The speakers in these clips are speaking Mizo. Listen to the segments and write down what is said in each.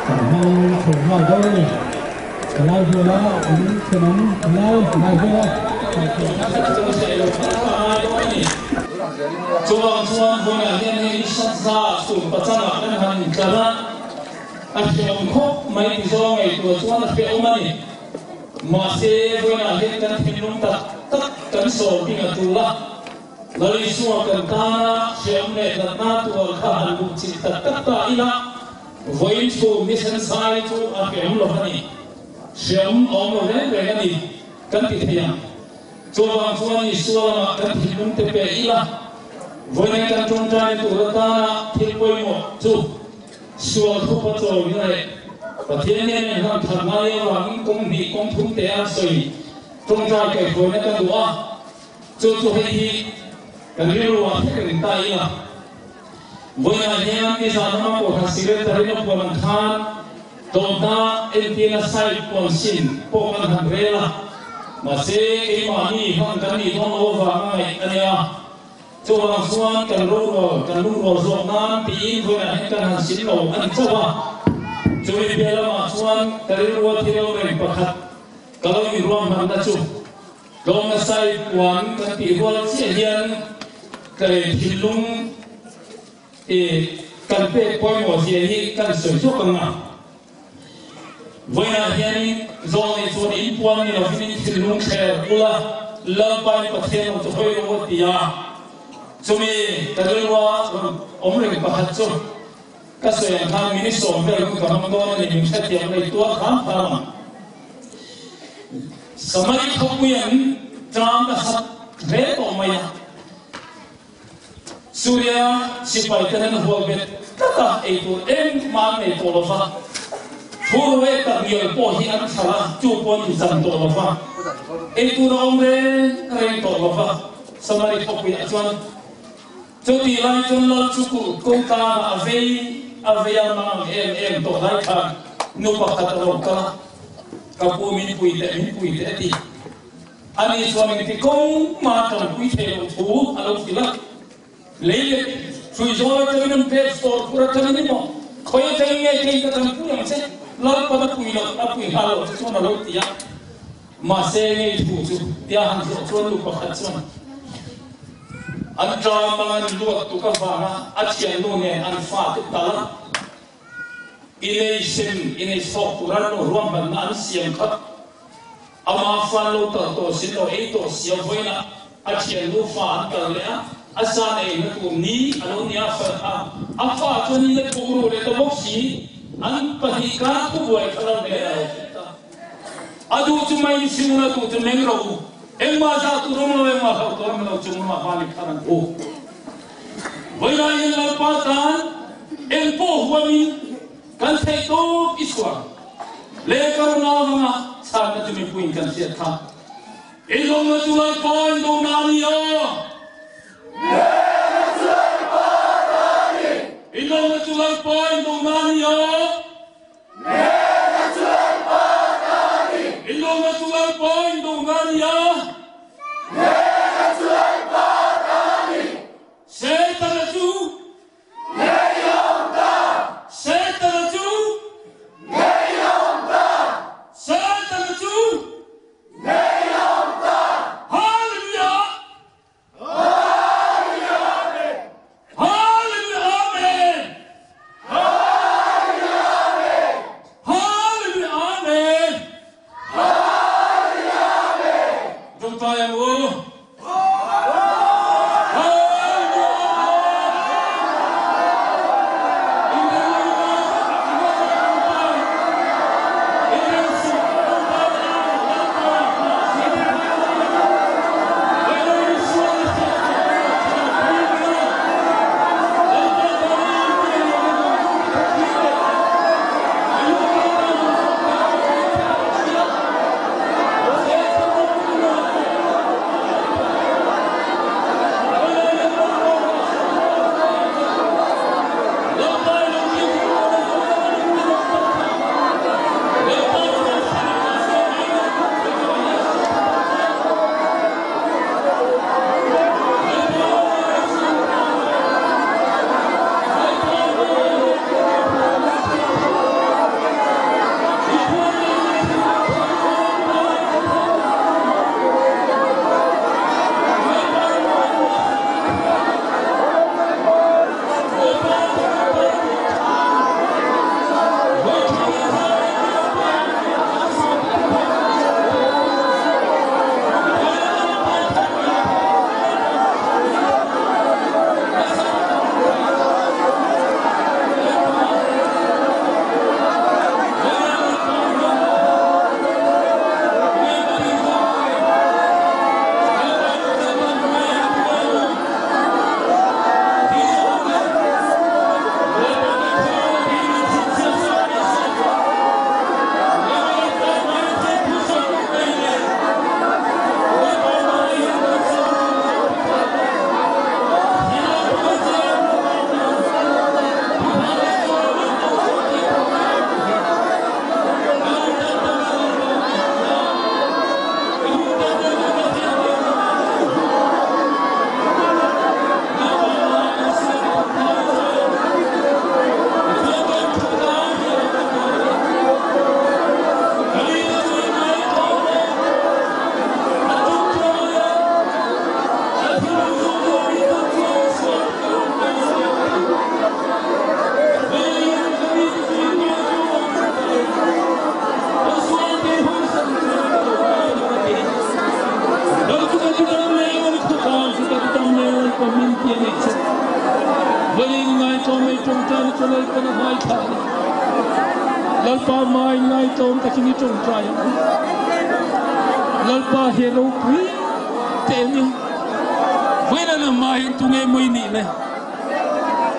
Kan hmang chho nghal dawn a ni. Palai vela in thenawm palai hnai vela Chuvang chuan vawiinah hian hei ni satza chhun pachangah kan han intlar a, a hreawm khawp mai ti zawng ngaihtuah chuan a hreawm a ni. Mahse vawiinah hian kan thinlung tak tak kan sawr ding a tul a, Lal Isua kan tana hreawm leh natna tuar kha han luh chilh tak tak ta ila, vawiin chhum ni sen sai chu a hreawm lo a ni. Hreawm a awm lo reng reng a ni kan ti thei ang. Chuvang chuan Isua lamah kan thinlung te pe ila, vawiin kan tawngtai tur atana thil pawimawh chu sual thupa chawina leh Pathian nen inhlan that ngai avangin kawng hnih kawng thum te a sawi tawngtai kaihhruaina ka duh a, chu chu hei hi kan rilruah hrek reng ta ila. Vawiinah hian nizan lama Kohhran Secretary na puan ang khan tlawmna entirna site puan sin pawh kan han rel a, mahse keimahni hman kan nih dawn lo avanga ngaih a nia. Chuvang chuan kan rurual, kan lungrual zawk nan tiin vawiinah hian kan han sin lo a ni chauh a. Chumi piah lamah chuan ka rilrua thil lo reng pakhat ka lo inruahmanna chu Tlawmna site puan kan tih rual chiah hian ka thinlung i kan pek pawimawh zia hi kan sawi zawk ang a. Vawiinah hianin zawlnei chuan in puan ni lovin in thinlung thler ula Lalpain Pathian lo chu hawi rawh a ti a. Chumi ka rilrua rawn awm reng pakhat chu ka sawi ang khan mini sawm vel hun ka hmang dawn a ni min hrethiam lei tuar hram hram ang. Samari khawpui an tlang a sat hle tawh mai a, Suria sipai ten an hual bet tlat a, eitur engmah an nei tawh lo va, Thurue tak ngial pawh hi an thal a, chu pawh an inzam tawh lo va, eitur a awm reng reng tawh lo va, Samari khawpuiah chuan chutih lai chuan Lal chu kulh kawngkangah a vei a vei a mang ang em em tawh lai khan nu pakhat a lo kal a. Ka pu min pui teh, min pui teh a ti. Ani chuan engti kawng mah ṭanpui thei lo thu a lo hrilh a. Lei leh hrui zawl aṭangin an pek fawr phur aṭangin emaw, khawi aṭangin nge kei ka ṭanpui ang che, Lalpan a pui loh, a pui nghal loh che chuan a lo ti a. Mahse ngei thu chu tia han zawh chuan nu pakhat chuan an ṭam ang an luat tuk avanga a thiannu nen an fate tal a. I nei sem, i nei sawk tur an lo ruahmanna an siam khat. Ama fa lo tal tawh sin lo ei tawh sia vawiinah a thiannu fa an kal leh a, a zan eina tur ni a lo nia fel kha a fa chuan in a thuk ru leh ta bawk si, an pahnih kar thubuai kha lo nen a lo hrilh ta. A duh chu mai ni si ula duh chu meng rawh u, engmah zah tur awm lo, engmah hlauh tur awm lo chung lamah vani khan an hu. Vawilah hian Lalpa tan eng pawh huamin kan theih tawp i chhuah leh ka rawn avanga chhanna chu mipuiin kan hriat kha. I zawmna chu Lalpa in do na a ni a. I zawmna chu Lalpa in do na a ni a. I zawmna chu Lalpa in do na a ni a. Setana chu Setana chu Setana chu Hallelujah Hallelujah Amen. thla a ni. Lalpa hmai ngaitlawm takin i tawngtai ang u. Lalpa hi ropui teh a ni. Vawiin a hma hian tunge maw i nih le?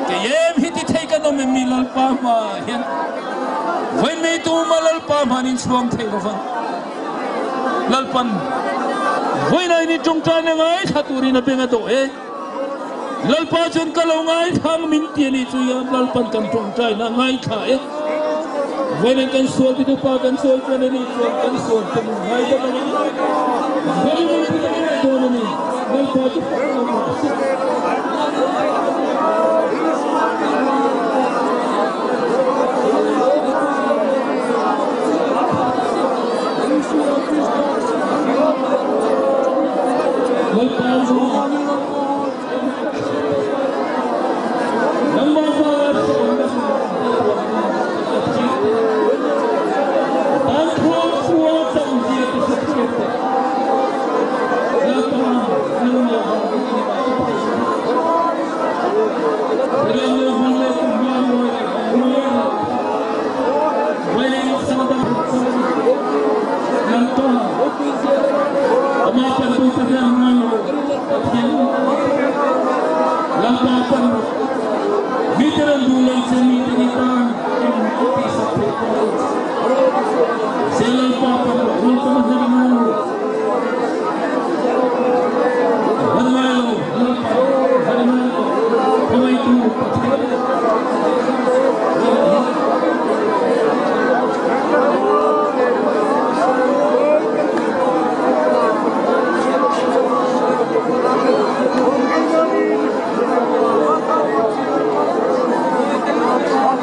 Kei em hi ti thei kan awm em mi Lalpa hmaah hian? Vawiin mi tuma Lalpa hmain inchhuang thei lo vang. Lalpan vawiin a in i tawngtaina ngaithla turin a beng a dawh e. Lalpa chuan ka lo ngaithlang min ti a nih chu hian Lalpan kan tawngtaina a ngaithla e. Vawiin kan sual ti tupa kan sawi chuan a nih chuan kan sual te min ngaidam a ni. Vawiin min ti dam leh dawn a ni. Lalpa chu fak awm rawh se. Lalpa chu nangmah vanga hrehawmna hmun a thi a tan khuan chua chauhzia te hre thiam teh. Lalpa nangmah vangin engmah ka thei lo. Ram lo hmun leh kumhma mawi leh mawi lo kha Vaileng sangdang chuan Lalpa amah pantu Pathian ngai lo Pathian Lalpa pan rawh. Mite ran duh lo che mite i tan engmah an tihsak theih tawh lo che. Se Lalpa pan rawh, Lalpa na hman ngai lo. A hman ngai lo, Lalpa hman ngai lo. Hmangaihtu Pathian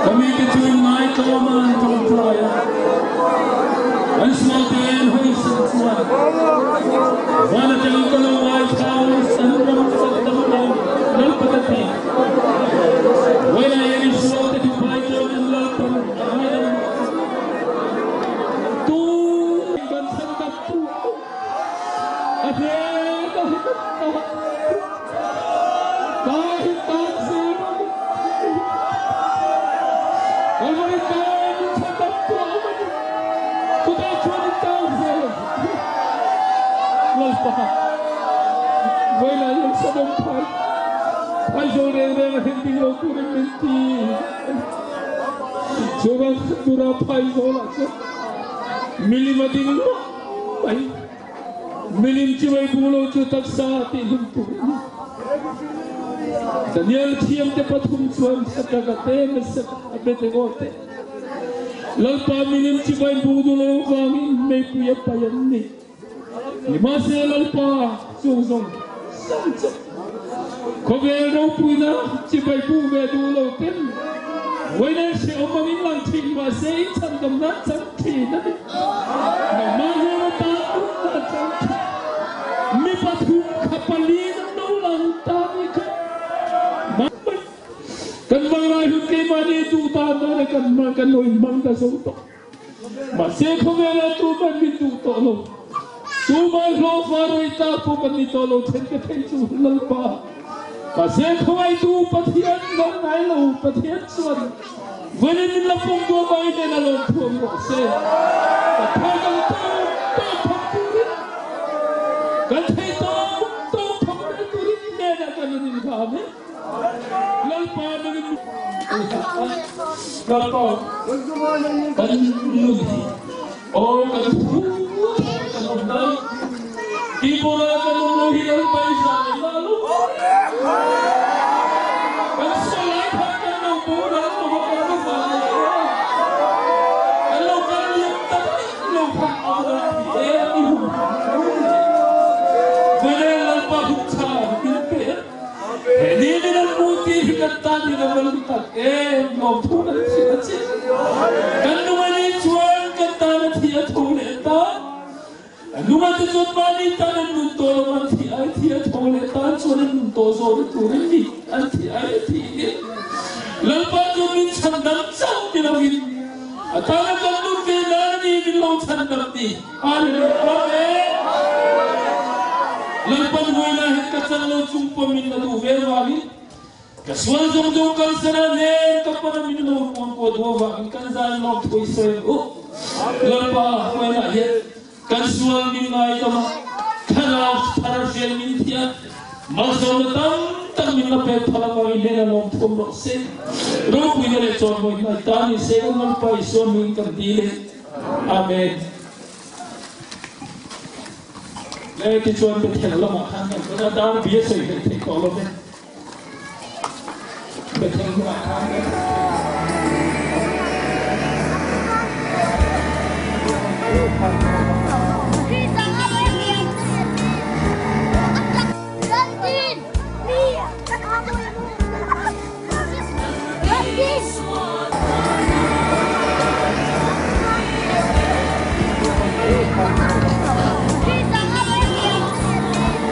Ka mite chu in ngaitlawm a an tawngtai a, an sualte an hawisan chuan van atangin ka lo ngaithla an ram chak dam lo Lalpa ka ti. Vawiinah hian in sualte thuphai chuan an Lalpan a ngaidam rawh che. Tu kan chhan tak tu a hmel ka hmu a. Milim a ding luah mai. Milim chibai bu lo chu taksa tih hlum tur a ni. Daniel thiamte pathum chuan Shadrach te, Meshach Abednego te Lalpa milim chibai bu duh lo vangin meipui a pai an ni. Nimahse Lalpa chung zawng zawng chu khawvel ropuina chibai bu ve duh lo ten vawiin hrehawm angin lang thin mahse in chhandamna chang thin a ni. Nangmah hian a tan nunna a chang thin. Mi pathum kha pali an lo lang ta ni kha. Kan vanglai hun keimahni duh tan dan a kan hmang kan lo inhmang ta zo tawh. Mahse khawvelah tumah min duh tawh lo. Tumah hlawhfa rawi ta pawh kan ni tawh lo then ka thei chu Lalpa. Mahse khawngaihtu Pathian lo ngai lo Pathian chuan Vawiin min la pawm duh avangin nen a lawm thuam rawh se. Ka thar kan tawp tawp thawk turin kan thei tawp tawp thawk ve turin hnenah kan rawn inhlam e. Lalpa nangin Lalpa kan nun hi aw kan thu kan awm lai tibora kan awm lo hi Lalpa i zah leh la lo. Kan sual lai khan kan lo boral tawh a kan va van leh e. Kan lo kal liam ta daih lo kha a va ropui em i hun Vawileng Lalpa hun tha min pe. He ni min an hmuh tih hi kan tan in a va lu tak em lawmthu kan hrilh a che. Kan nung a nih chuan kan tan a thi a tho leh ta. A nunga te chuan mahni tan an nun tawh lo, an thih ai thi a tho leh tan chuan an nun tawh zawh na tur an ni, an thih ai a thih hi. Lalpa chuan min chhan dam chauh ti lovin a tana kan nun ve nan a ni min lo chhan dam ni. Hallelujah. Amen. Lalpan vawilah hian ka chan lo chung pawh min la duh ve vangin. Ka sual zawng zawng kalsan a nen ka pana min lo kuang kuah duh avangin kan zai lawm thui sawi ang u. Lalpa hmainah hian kan sual min ngaidam a, thlarau thar hrial min thi a, malsawmna tam tak min la pek phal avangin hnena lawm thum rawh se. Ropuina leh chawnmawina i ta ni se kan Lalpa Isua hmingin kan dil e. Amen. Le tichuan Bethel lamah khan kan kal a, dar bi a sawi hleih theih tawh lo ve. Bethel lamah khan kan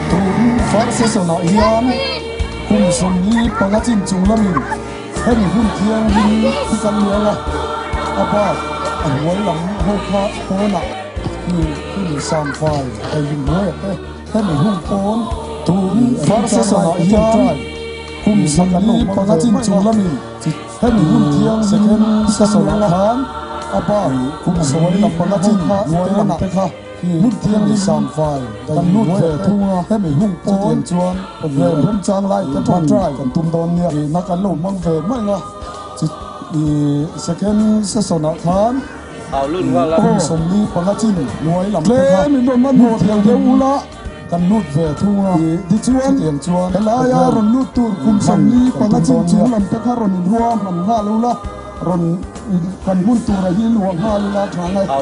Tun first session ah hian kum 45 chin chung lamin hemi hun thianghlim hi kan luang a, a bak a hnuai lam ho kha pawnah hi hun samfai ei hnuaiah te hemi hun pawn tun first session ah hian Kum 45 chin chung lamin hemi hun thiang second session ah khan a pa kum 45 chin hnuai lam te kha hmun thianghlim samfai kan lut ve thung a, hemi hun pawn chuan remchang lai te tawngtai kan tum dawn nia na kan lo hmang ve mai ang a, second session ah khan kum 45 chin hnuai lam te kha hmun thianghlim Kan lut ve thung a, tichuan helaia rawn lut tur kum 45 chin chung lam te kha rawn inrua hman nghal ula, rawn kan hun tura hi luah nghal ula tha ngai. Aw,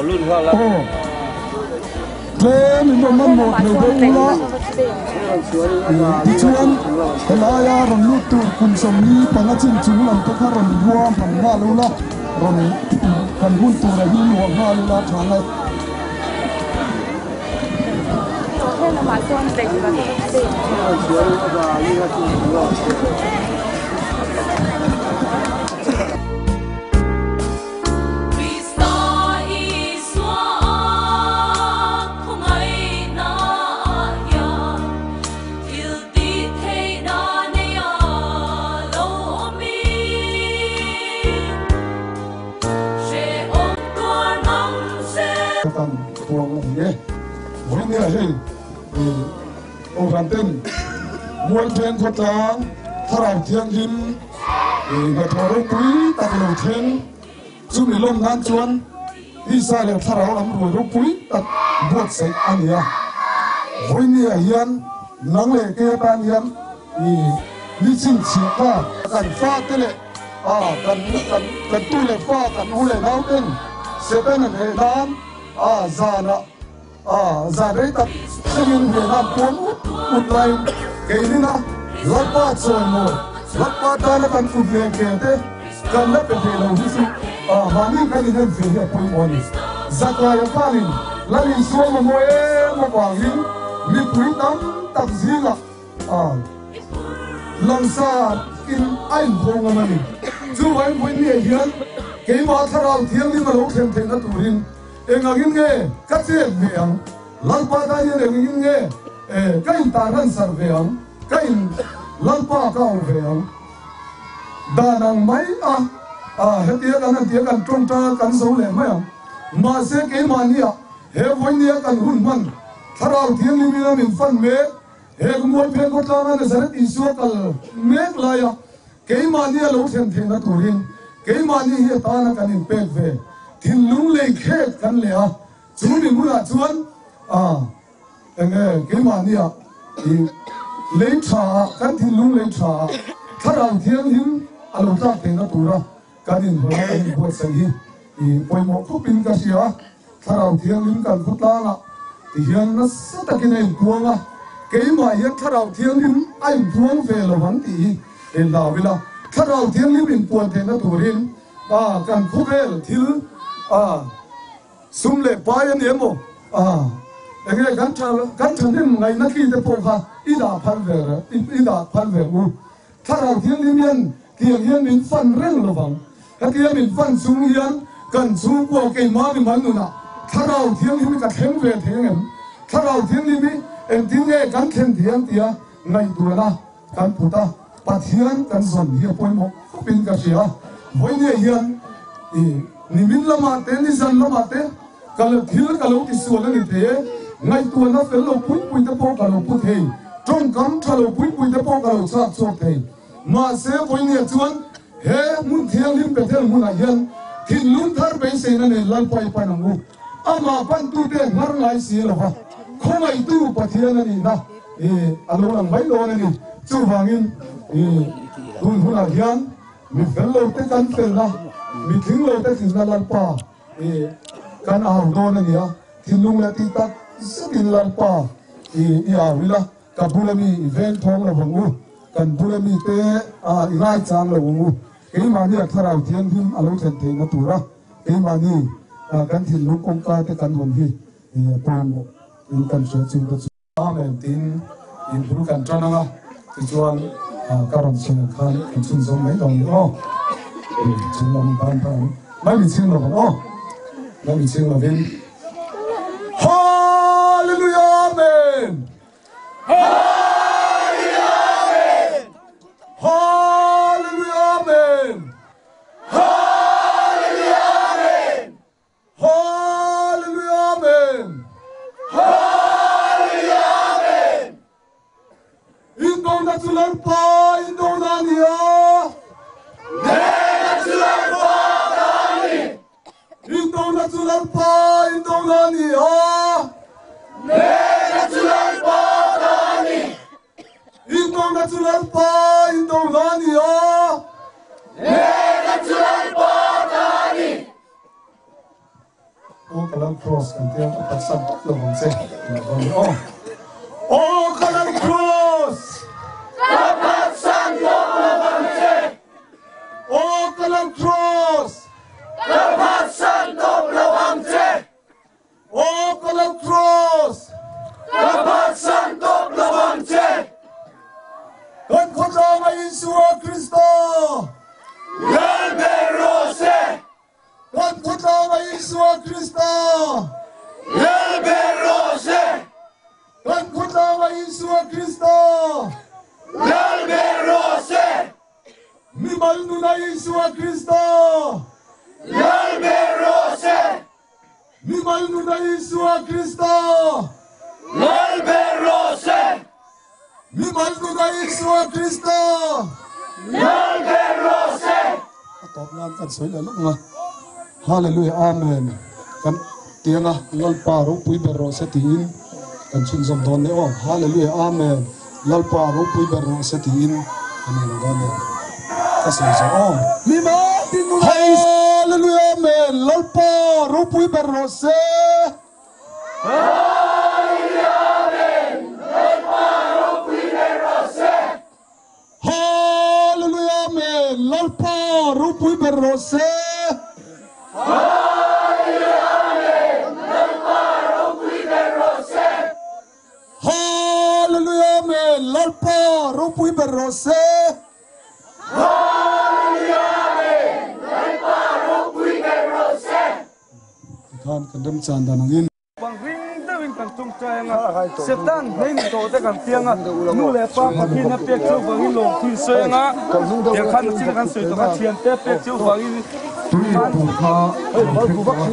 tlem in rawn mamawh thei deuh ula, tichuan helaia rawn lut tur kum 45 chin chung lam te kha rawn inrua hman nghal ula, rawn kan hun tura hi luah nghal ula tha ngai. Kan puang a ni e. Vawinia hei Kohhran ten Mualphen khawtlang Thlarau Thianghlim hnathawh ropui tak lo thleng chumi lawm nan chuan tisa leh thlarau lam ruai ropui tak buatsaih a ni a. Vawinia hian nang leh kei atan hian ni chhinchhiah ta kan fate leh A, kan, kan, kan tu leh fa, kan u leh nau ten Satan an heh nan, a, zanah, a, zan rei tak thlengin heh nan puan ut ut laiin keinin a Lalpa chawimawi, Lalpa tana kan kut leh ke te kan la pe thei lo hi chu, a, mahni kan inhem ve hi a pawimawh a ni. Zakaia khanin Lal Isua mamawh em avangin mipui tam tak zingah, A langsar in a inphawng ngam a ni. Chuvangin vawiin hian keimah Thlarau Thianghlim a lo thlen theihna turin engangin nge ka chet ve ang? Lalpa tan hian engangin nge ka intarhan sarh ve ang? Ka in Lalpa ka au ve ang? Dan ang mai a, hetia kan han tia kan tawngtai kan zo leh mai ang. Mahse keimahniah he vawinia kan hun hman Thlarau Thianghlimin a min fan mek. He Mualphen khawtlanga Nazareth Isua kal mek laia keimahni a lo thlen theihna turin keimahni hi atana kan inpek ve thinlung lei khet kan leh a, chu mi hmunah chuan enge keimahni ah i lei tha ah kan thinlung lei tha ah Thlarau Thianghlim a lo tlak theihna tura kan inhawn a kan inbuatsaih hi i pawimawh khawpin ka hria. Thlarau Thianghlim kan khawtlangah ti hian nasa takin a inpuang a, keimah hian Thlarau Thianghlim a inpuang ve lo ang tih hi inhlau ila, Thlarau Thianghlim inpuan theihna turin a kan khawvel thil a sum leh pai a ni emaw a enge kan tha kan thahnem ngaihna tli te pawh kha i dah phal ve i dah phal ve u. Thlarau Thianghlim hian Tiang hian min fan reng lovang. Hetia min fan chung hian kan chhungkua keimah ni mal nunah Thlarau Thianghlim hi ka thleng ve thei angem? Thlarau Thianghlim hi engtin nge kan thlen thei ang tia ngaihtuahna kan put a. Pathian kan zawn hi a pawimawh khawpin ka hria. Vawinia hian i nimin lamah te, nizan lamah te ka lo thil ka lo tisual a ni thei e, ngaihtuahna fel lo pui pui te pawh ka lo pu thei, tawngkam tha lo pui pui te pawh ka lo chhak chhuak thei. Mahse vawinia chuan he hmun thianghlim Bethel hmunah hian thinlung thar beiseina nen Lalpa i pan ang u. Amah pantute nghar ngai si lo va, khawngaihtu Pathian a nihna i a lo lang mai dawn a ni. Chuvangin i tun hunah hian mi fel lote kan felna, mi tling lote tlinna Lalpa i kan au dawn a ni a. Thinlung leh tih tak zetin Lalpa i i au ila, ka bula mi i veng thawng lo vang u, kan bula mite i ngaichang lo ang u. Keimahni a Thlarau Thianghlim a lo thlen theihna tura keimahni kan thinlung kawngka te kan hawn hi a pawimawh in kan hria chu te chu. Amen tiin in bul kan tan ang a, tichuan ka rawn chhiar khan kan chhunzawm mai dawn ni aw. Chhung lam tan ta ang. Mai min chhing lovang aw. Mai min chhing lovin. Hallelujah Amen! Hallelujah Amen! Hallelujah Amen! Hallelujah Amen! Hallelujah Amen! Hallelujah Amen! Indona chu Lalpa indona a ni a. Nena chu Lalpa ta a ni. Indona chu Lalpa indona a ni a. Nena chu Lalpa ta a ni. Indona chu Lalpa indona a ni a. Nena chu Lalpa ta a ni. Aw ka Lal Cross kan tia a taksa tawp lo vang che aw. Aw ka Lal Cross ka phatsan tawp lo vang che. Aw ka Lal Cross ka phatsan tawp lo ang che. Aw ka Lal Cross ka phatsan tawp lo ang che. Kan khawtlanga Isua Krista Lal ber rawh se. Kan khawtlanga Isua Krista Lal ber rawh se. Kan khawtlanga Isua Krista Lal ber rawh se. Mimal nuna Isua Krista Lal ber rawh se. Mimal nuna Isua Krista Lal ber rawh se. Mimal nuna Isua Krista Lal ber rawh se. A tawp nan kan sawi leh lawk ang a. Hallelujah Amen. Kan tianga Lalpa ropui ber rawh se tiin kan chhunzawm dawn nia aw. Hallelujah Amen. Lalpa ropui ber rawh se tiin kan in dawn nia. Ka sawi zawh aw. Hallelujah Amen. Lalpa ropui ber rawh se. Hallelujah Amen. Lalpa ropui ber rawh se. Hallelujah Amen. Lalpa ropui ber rawh se. Hallelujah Amen. Lalpa ropui ber rawh se. Hallelujah Amen. Lalpa ropui ber rawh se. Hallelujah Amen. Lalpa ropui ber rawh se. Tikhan kan remchan dan angin. Bang hring deuhin kan tawngtai ang a, Satan hmei ni tawh te kan piang a, nu leh pa Pathian a pek cheu vangin lawmthu in sawi ang a, tiang khan nachin kan sawi tawh kha thiante pek cheu vangin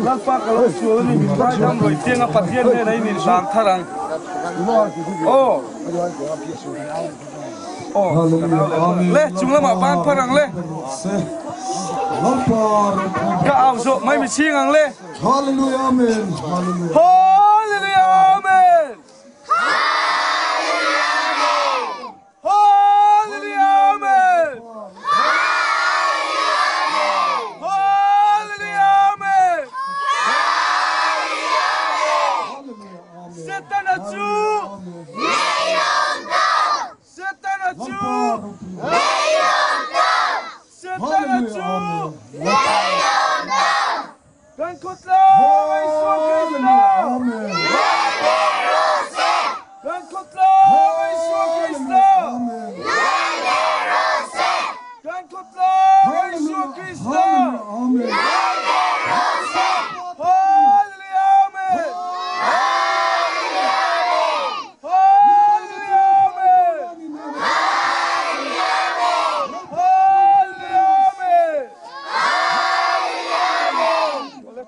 Lalpa ka lo sual a ni, min ngaidam rawih piang a, Pathian hnenah in inhlang thar ang. Aw. Aw, ka nau leh phar le, chung lamah ban phar ang le. Ka au zawh mai mi chhing ang le. Hallelujah Amen. Hallelujah. Hallelujah Amen. Hallelujah Amen. Hallelujah Amen. Hallelujah Amen. Setana chu Setana chu Setana chu Kan khawtlang Isua Krista Kan khawtlang Isua Krista Kan khawtlang Isua Krista Hallelujah Amen Hallelujah Amen.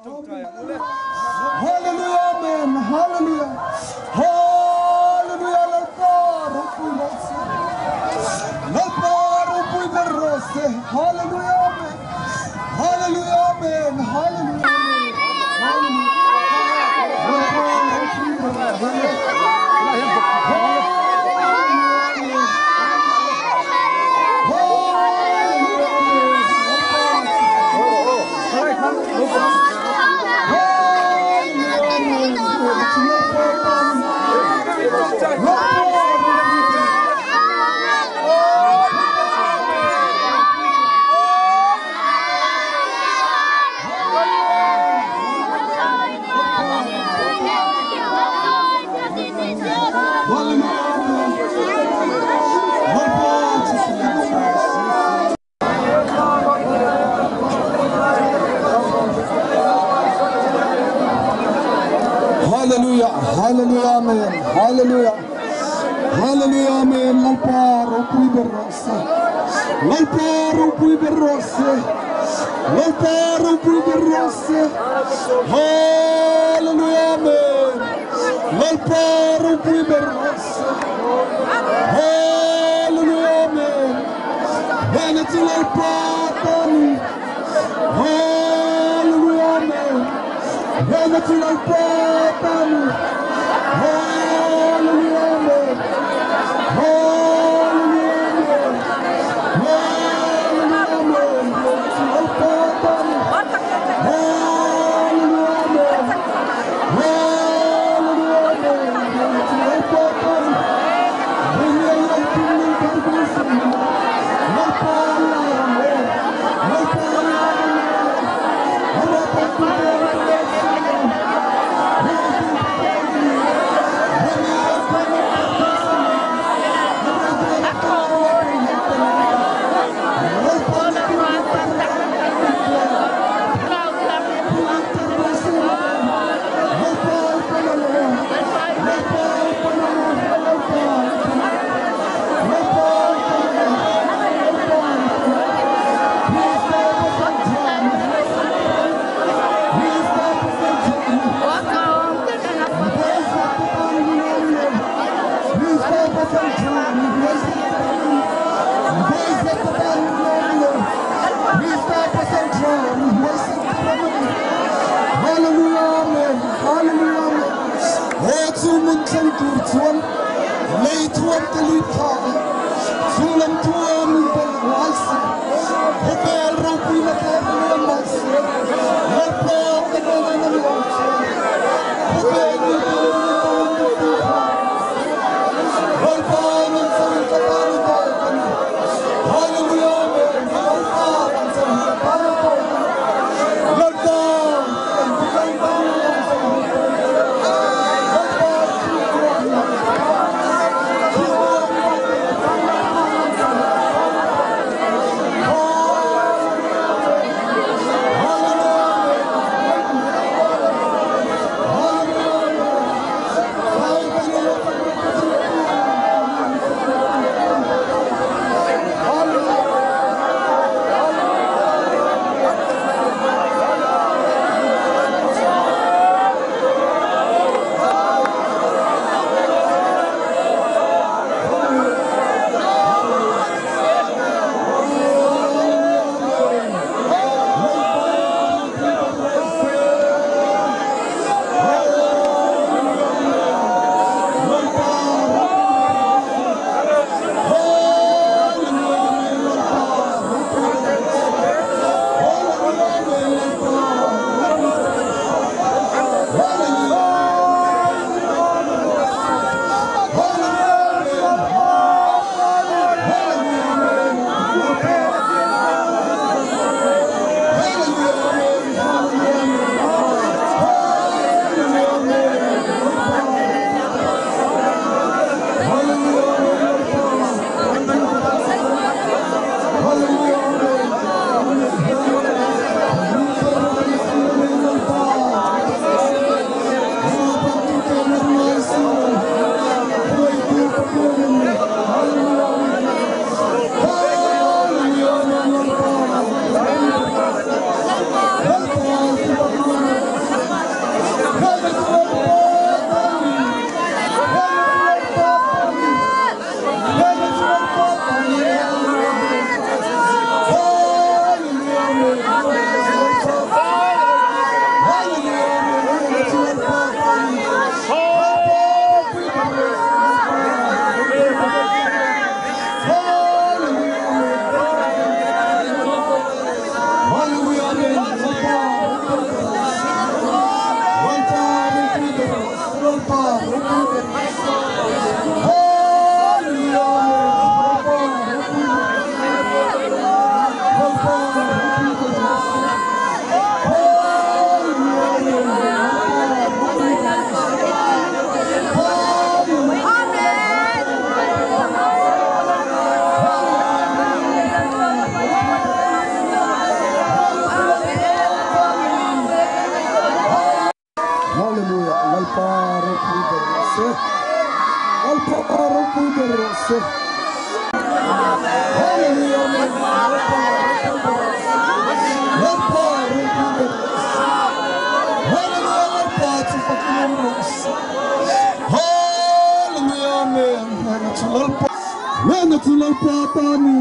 tawngtai ang ule. Hallelujah Amen Hallelujah Hallelujah Lalpa ropui rawh se Lalpa ropui ber rawh se Hallelujah Amen Hallelujah Amen Hallelujah Amen Hallelujah Lalpa ropui ber rawh se Hallelujah Amen Hallelujah Amen Hallelujah Hallelujah Amen Hallelujah Hallelujah Amen Lalpa ropui ber rawh se Lalpa ropui ber rawh se Lalpa ropui ber rawh se Hallelujah Amen Lalpa ropui ber rawh se Hallelujah Amen Hena chu Lalpa ta ni Hallelujah Amen Hena chu Lalpa ta ni Hallelujah Amen Hallelujah Amen Hallelujah Amen Hena chu Lalpa ta ni Hallelujah Amen Hallelujah Amen Hena chu Lalpa ta ni se. Lalpa ropui ber rawh se. Hallelujah amen. Lalpa ropui ber rawh se. Lalpa ropui ber rawh se. Hallelujah Lalpa chu fakin awm rawh se. Hallelujah amen. Hnehna chu Lalpa. Hnehna chu Lalpa ta a ni.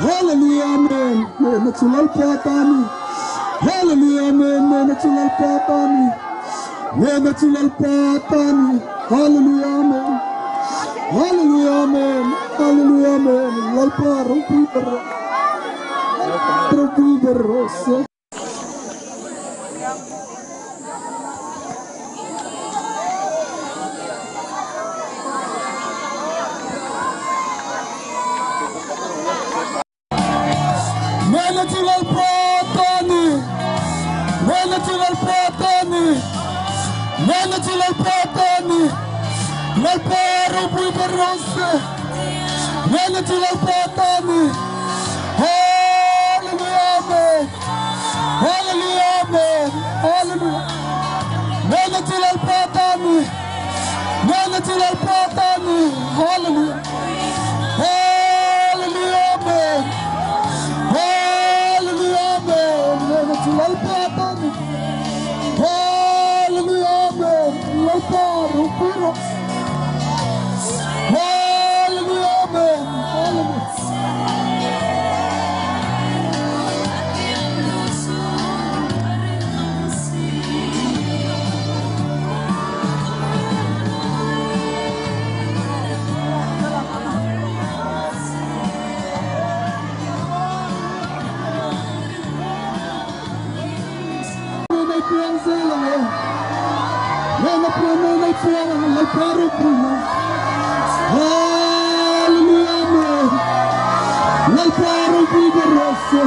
Hallelujah amen. Hnehna chu Lalpa ta a ni. Hallelujah amen. Hnehna chu Lalpa ta a ni. Hnehna chu Lalpa ta a ni. Hallelujah amen. Hallelujah amen. Hallelujah amen. Lalpa ropui ber rawh. Ropui ber rawh se. Nena chu Lalpa ta a ni. Nena chu Lalpa ta a ni. Nena chu Lalpa ta a ni. Lalpa ropui ber rawh se. Nena chu Lalpa ta a ni. Hallelujah Amen. Hallelujah Amen. Hallelujah. Nena chu Lalpa ta a ni. Nena chu Lalpa ta a ni. Hallelujah. Hallelujah Amen. Hallelujah Amen. Nena chu Lalpa ta a ni. Hallelujah Amen. Lalpa ropui rawh. Hallelujah Amen. Hallelujah. Nei puang zel ang e. Nena puang nei puang ang Lalpa ropui na. Hallelujah Amen. Lalpa ropui ber rawh se.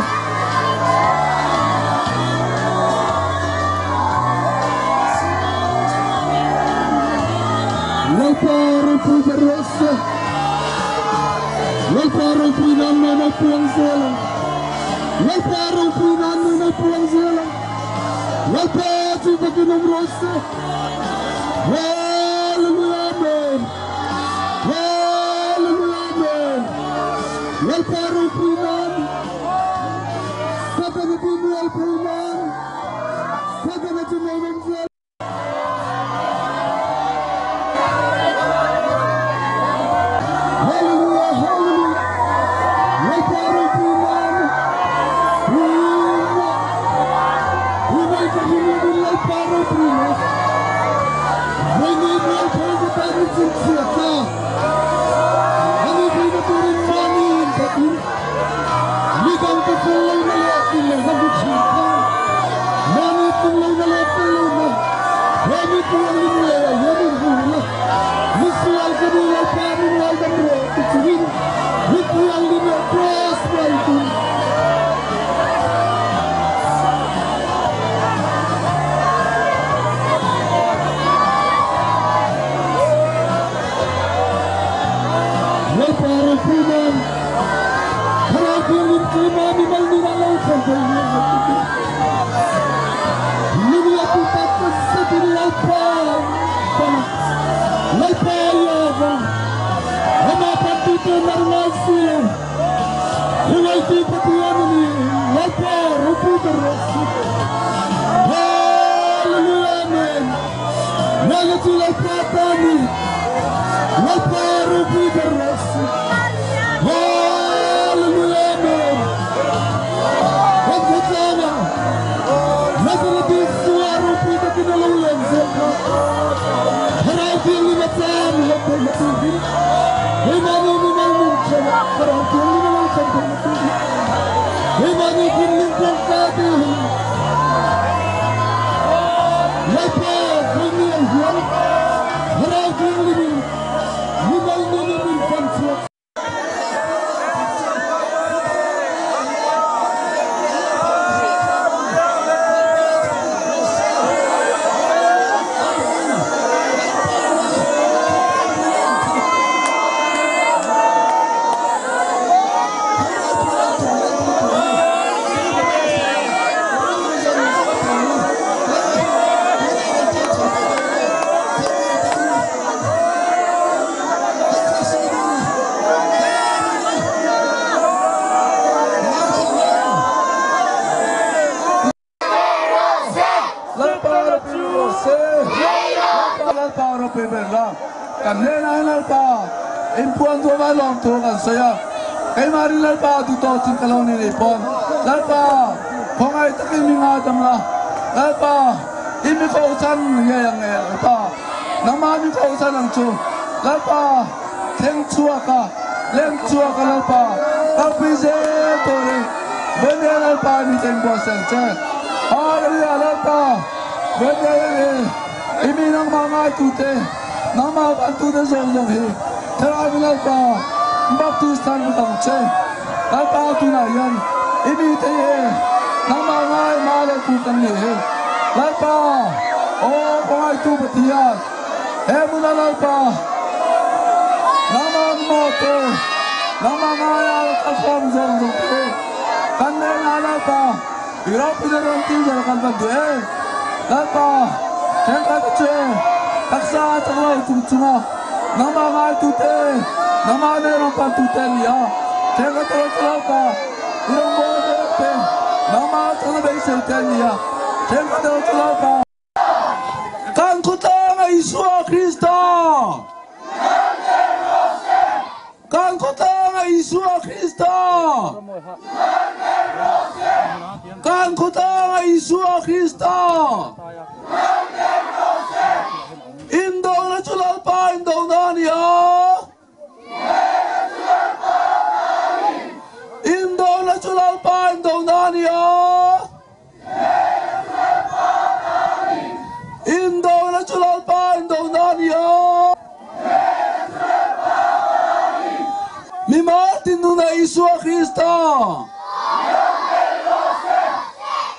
Lalpa ropui ber rawh se. Lalpa ropui nan nena puang zel ang. Lalpa ropui nan nena puang zel ang. Lalpa chu fakin awm rawh se. Hallelujah Amen. Hallelujah Amen. Lalpa ropui nan Satana chu mualpho nan Satana chu naupang zel. Hallelujah Hallelujah. Lalpa ropui nan Huma Humai ka himumin Lalpa ropui nan Mei mualpho ka tan in chhinchhiah ta. Ani theihna turin mahni inphatin midang te fel lohna leh tum lohna hmu thin khan mahni tum lohna leh fel lohna he mi puangin leh a hian in hmu la, misual ka ni Lalpa min ngaidam rawh ti chungin mi puangin leh cross mai tum. Lalpa ropui nan Thlarau Thianghlim keimah mimal nunah lo thlen thei hi a ti. Lungla tu tak ka zetin Lalpa bang Lalpa ia vang amah pantute nar ngai si lo Khawngaitu Pathian a ni Lalpa ropui ber rawh se. Hallelujah Amen. Ngaina chu Lalpa ta a ni. Lalpa ropui ber rawh se. Hallelujah Amen. Kan khawtlang ah Nazareth Isua ropui takin a lo leng zel kha. Thlarau Thianghlim a cham leh theihna tur hi keimahni mimal nun thenah Thlarau Thianghlim a lo thlen theihna tur hi keimahni thinlung kawngka te hi Lalpa Vawinia hian Thlarau Thianghlimin mimal nunin min fan chhuak. Lalpa ropui ber la, kan hnenah hian Lalpa inpuan duam a lawm thu kan sawi a, keimahni Lalpa duhtawh chin ka lo ni nih pawn Lalpa khawngaih takin mi ngaidam la, Lalpa i mi kohchhan ngei ang e Lalpa, nangmah mi kohchhan ang chu Lalpa thleng chhuak a, leng chhuak a Lalpa kalpui zel turin Vawnia Lalpa mi te inbuatsaih ang che. Hallelujah Lalpa Vawnia hian e i mi nangmah ngaitute nangmah vantute zawng zawng hi Thlarau Lalpa Baptist thar vek ang che. Lalpa tunah hian i mite hi e nangmah ngai mah lo tu kan nih hi. Lalpa aw ka ngaitu Pathian he hmuna Lalpa nangmah maw te nangmah ngaia ka khawm zawng zawng te hi kan hnenah Lalpa i ropui rawn ti zawng kan van duh e. Lalpa thenkhat chu e taksa a chak lo chung chunga nangmah ngaitute nangmah nen rawn pantute a ni a, thenkhat erawh chu Lalpa i rawngbawlna mek te nangmah atana beisei te a ni a, thenkhat erawh chu Lalpa. Kan khawtlanga Isua Krista! Kan khawtlanga Isua Krista! Kan khawtlanga Isua Krista! Indona chu Lalpa indona a ni a. Indona chu Lalpa indona a ni a. Indona chu Lalpa indona a ni a. Mi Martin nuna Isua Krista.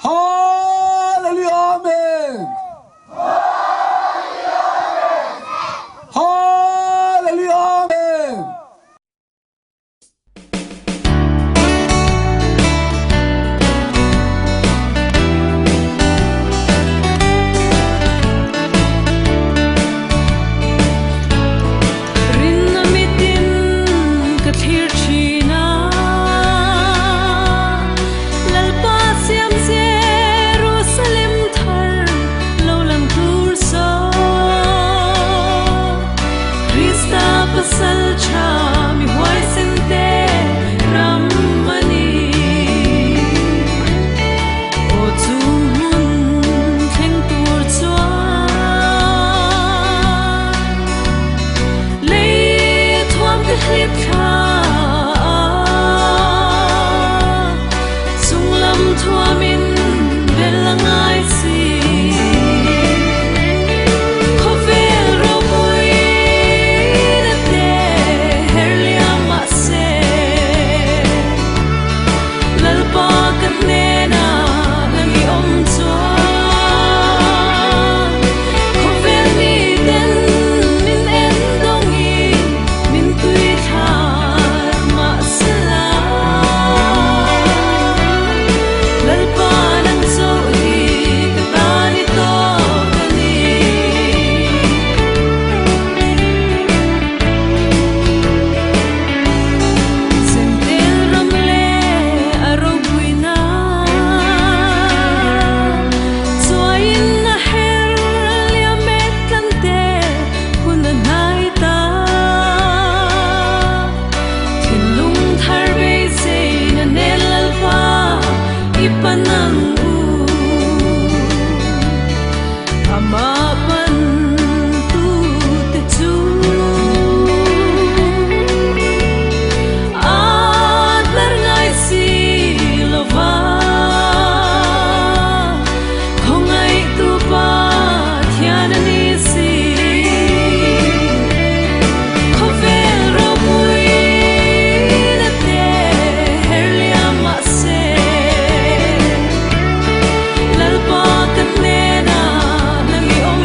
Hallelujah Amen. Hallelujah Amen. Rinna mitin ka thlir thin a, Lalpa siam Jerusalem thar lo lang tur saw. Krista pasal tha mi huaisen te ram a ni. Aw chu hmun thleng tur chuan lei thuam te hlip thla a, chunglam thuamin bel a ngai si. Khawvel ropui na te her liam mah se, Lalpa ka hnena nang i awm chuan. Khawvel mi ten min en dawngin min tui thlar mah se la, Lalpa nang zawh hi ka tan i tawk a ni. Zentel ram leh a ropuina chuaiin a her liam mek tlan te hun a hnai ta. Thinlung thar beiseina nen Lalpa i pan ang u. Amah pan tu te chu a tlar ngai si lo va. Khawngaih tu Pathian a ni si. Khawvel ropui na te her liam mah se, Lalpa ka hnena nang i awm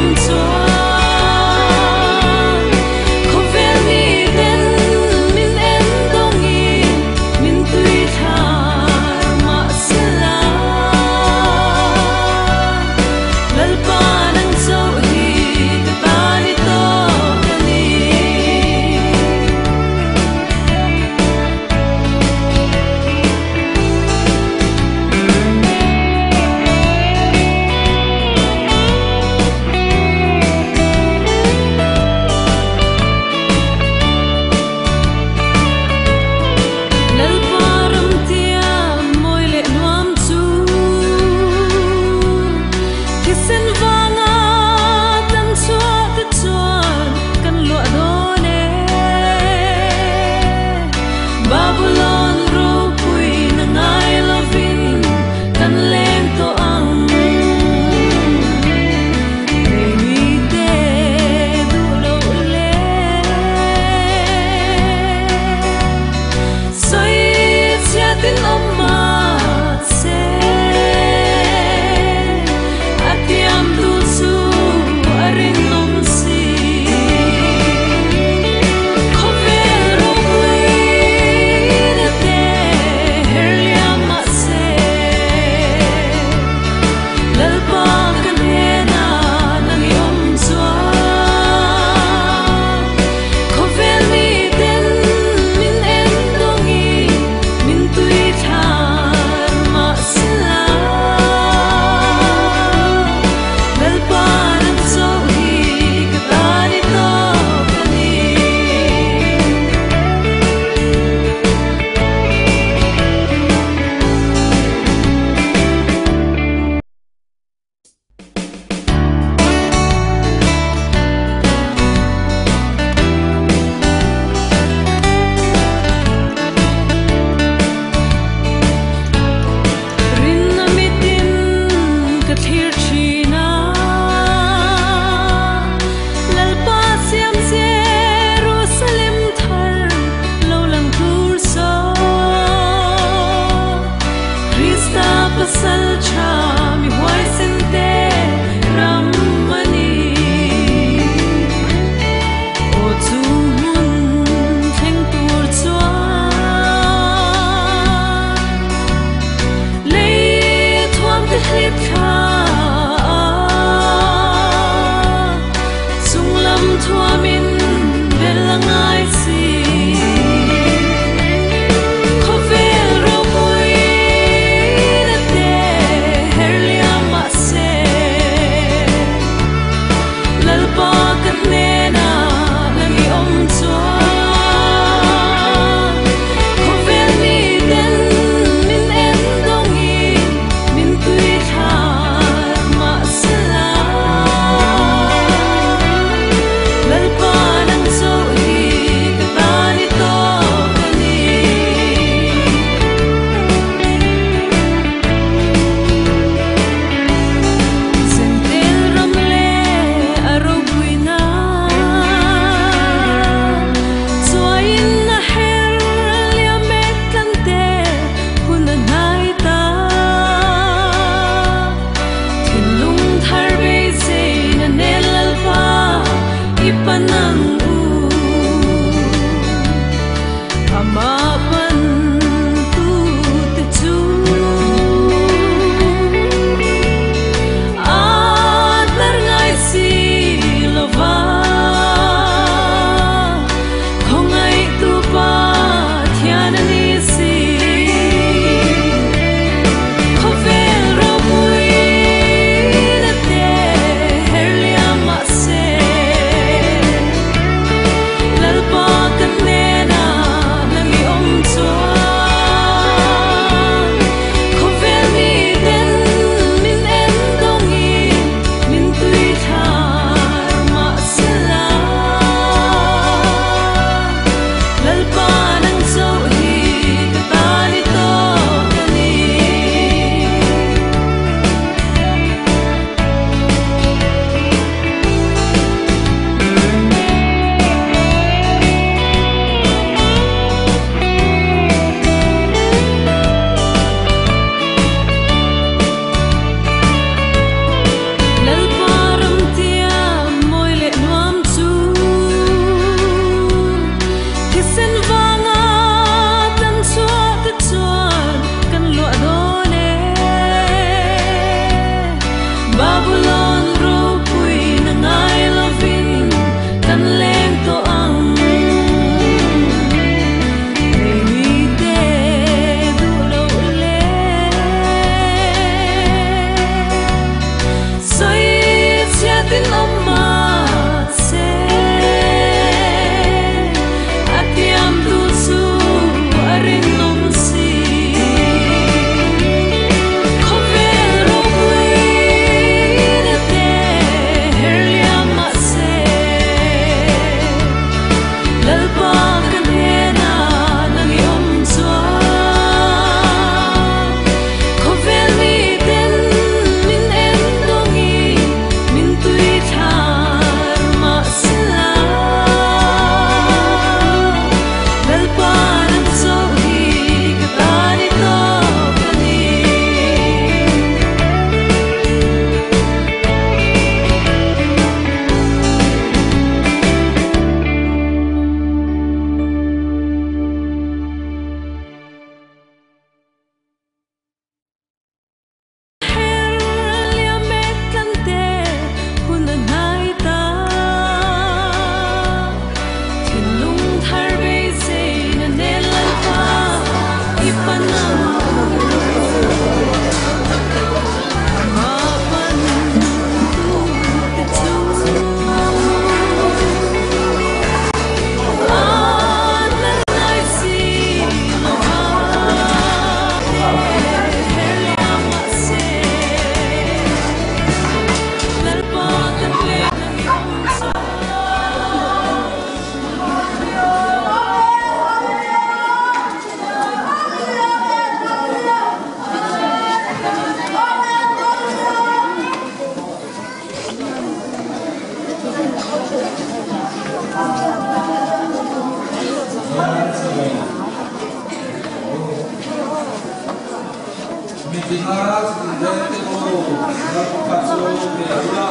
Lalpa chu pe ula,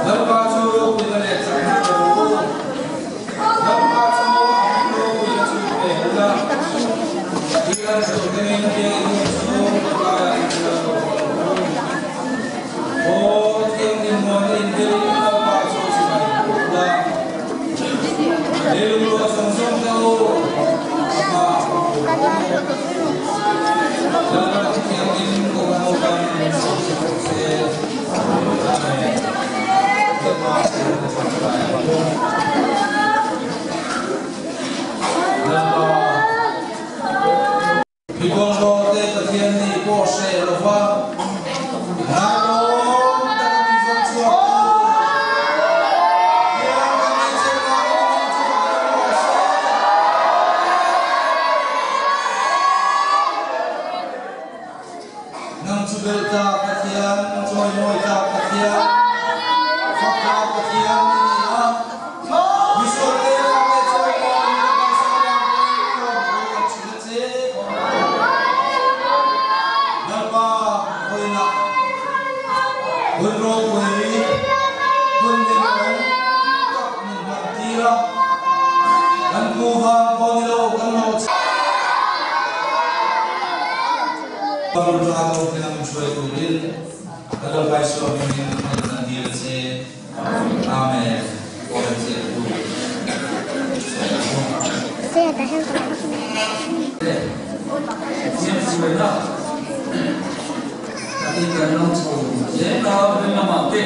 Lalpa chu ropuina leh chakna pe rawh u. Lalpa chu a hming ropuina chu pe ula, Thil an zawh tengin biakinn chu khawtlaiah in kal rawh u. Aw thianghlim muana inbelin Lalpa chu chibai buk ula, Leilung ruah zawng zawng te u, a hmaah buk rawh u. Lalpa chu thianghlim kawng ho kan sawi bawk se. Amen. Lalpa chu ka tawngtai ang. Lalpa. Mi bawlhhlawhte Pathian nih pawh hreh lo va, ngailawm taka min zawng chhuak tu hian kan nei che vangin a hming chu fak reng rawh se. Nang chu belh tlak Pathian, chawimawi tlak Pathian, fak tlak Pathian i ni a. Misualte fak leh chawimawi ka ngaihsak avang pawhin lawmtu kan chhun a che. Lalpa vawiinah hun ropui, hun hlimawm tak min hman tir a, kan phu vang pawh ni lo kan hlawh chhe. Parul tha ko hliam hruai turin ka lo ngaihsuah hmingin kan kan dil a che. Amen. Aw che tu. Pathian hruaina takin kan lo chho zel a, rin lamah te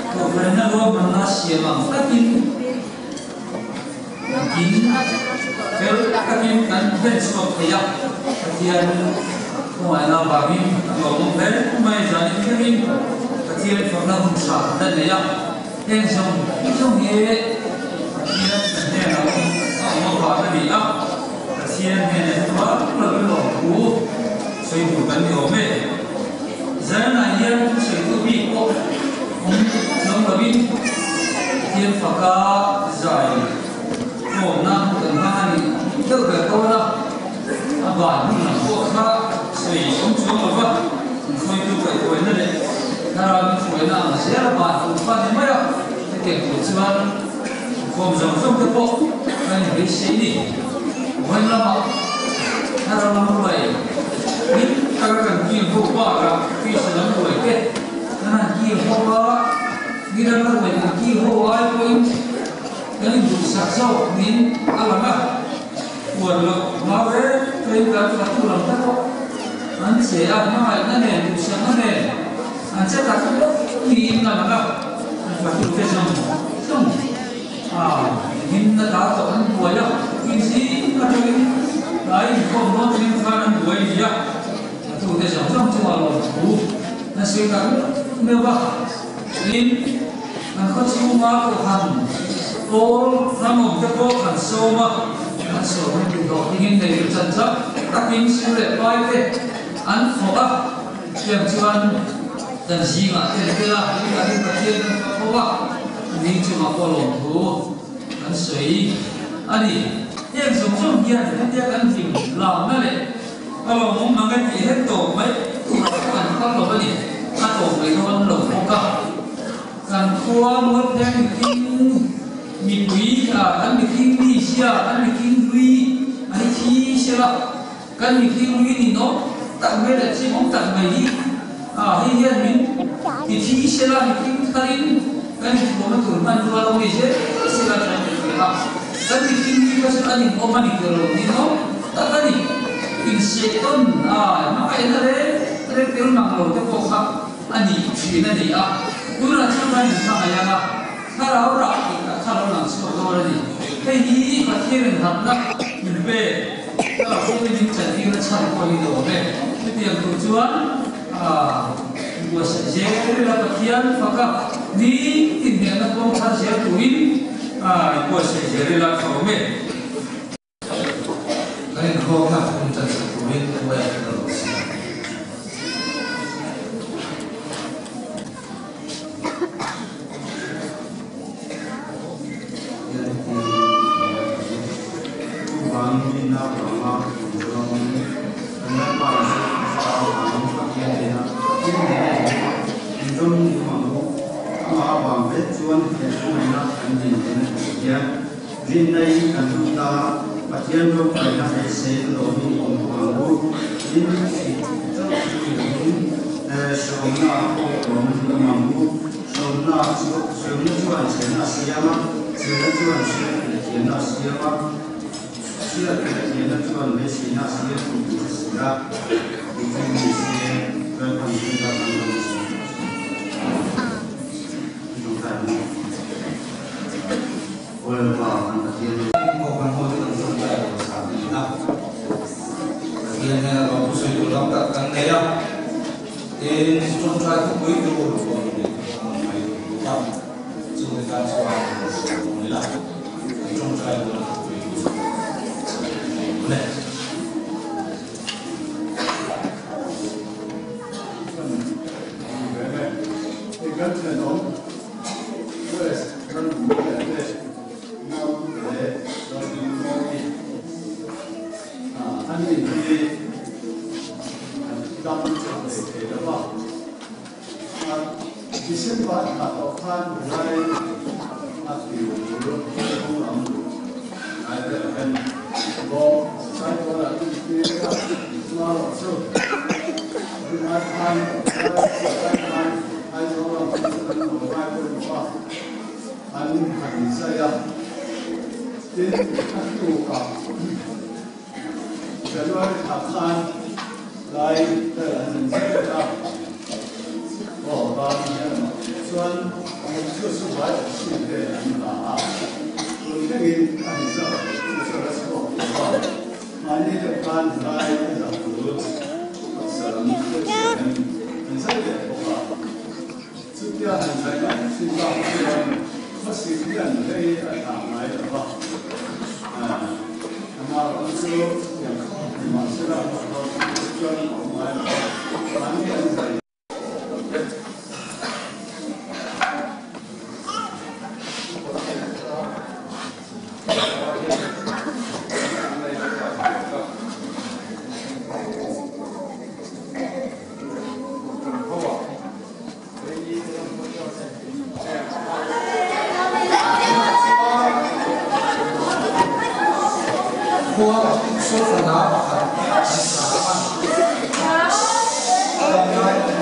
Kohhranna ruahmanna siam ang takin Tin, fel takin kan hlen chhuak thei a, Pathian khawngaihna avangin a hlawhawm hle mai. Zanin thlengin Pathian fakna hun tha kan la nei a, heng zawng zawng hi Pathian kan hnenah awm a awm avang a ni a, Pathian hnenah hi chuan lovin lawmthu sawi tur kan ni awm e. Zanah hian thusawitu bik pawh awm chuang lovin Pathian faka zai khawmna kan hmang a nih deuh ber dawn a, a ban hun lam pawh kha sawi awm chuang lova hruaitu kaihhruaina leh thlarau min hruaina ang zel a ban hun kha a ni mai a, hetiang tur chuan khawm zawng zawng te pawh kan inbeisei ni. Vawiin lamah thlarau lam ruai hlim taka kan kil ho bakah Krista lam ruai te kan han kil ho a, Nidang a ruai kan kil ho ai pawhin kan induhsak zawk niin a lang a, uar loh hma reng reng kan fatu lam te pawh an che a, hmangaihna nen duhsakna nen an che tak niin a lang a, an fatu te zawng zawng. A himna ta tawh an buai a, inzing atangin tlai inkhawm dawn thleng khan an buai ni a, a tute zawng zawng chungah lawmthu an sawi tak meuh a, tin an khaw chhunga kohhran pawl ramawm te pawh an sawm a, an sawm an duh tawh dingin nei ru chan chak takin su leh pai te an thawh a, tiang chuan kan zingah te an tel a, tunah Pathian kan fak ho a. Ni chungah pawh lawmthu kan sawi a ni. Heng zawng zawng hian hetia kan hlim lamna leh ka lawmawm ang e tih het tawp mai turah pawh kan kal lo a ni. A tawp mai dawn lo bawk a. Kan khua Mualpheng mihring mipui ah kan mihring mi sia, kan mihring hlui a hi thi sela, kan mihring hlui ninawm tak mai leh chimawm tak mai hi ah hei hian min ti thi sela, mihring tharin kan inthuamna tur hmanrua lo nei zel sela tha in ti a, kan mihring hlui kha chu an inawm a ni tih lo ninawm tak a ni. Insehtawn a hmangaihna reng reng tel mang lo te pawh kha a ni thin a ni a, tunah chuan kan inhmangaih ang a, thlarau rah tih tak kha lo lang chhuak dawn a ni. Hei hi Pathian inhatna min pek, thlarau thianghlim min chantirna chhan pawh hi ni awm e. Chutiang tur chuan buatsaih zel ila Pathian faka nitin hmelna kawng thar zel turin buatsaih zel ila tha awm e. Kan inkhawmna hun chanchak turin hruai a tel lo si. Chuvangin rinna vanga kan zawngin kan Lalpa Isua Krista avangin Pathian nena Pathian nena Dawng i awm ang u. Amah avang vek chuan he khawngaihna kan din ven a ti hian rinna in kan lut a, Pathian ropuina beisei lawmin awm bawk ang u. Tin, thih chauh chu ni lovin hrehawmna ah pawh lawmin awm ang u. Hrehawmna chu hrehawmna chuan chhelna a siam a, chhelna chuan hriat leh thiamna a siam a, hriat leh thiamna chuan beiseina a siam tih kan hre si a. Tih chu ni se Lalpan Juda kan lo ni si. Lalpa kan Pathian ni. Kohhran ho te kan tawngtai lo sa a ni a. Pathian hian a lawm thusawi tur lam tak kan nei a. Tin, tawngtai thupui tur pawh ni leh tur a ngai tur bawk a. Chumi tan chuan kan sawi dawn ila, kan tawngtai dawn thupui tur chu kan nei dawn e. December thla tawh khan lai a tir lam ngai vel khan Khua sofa na pakhat an sa a. Damlai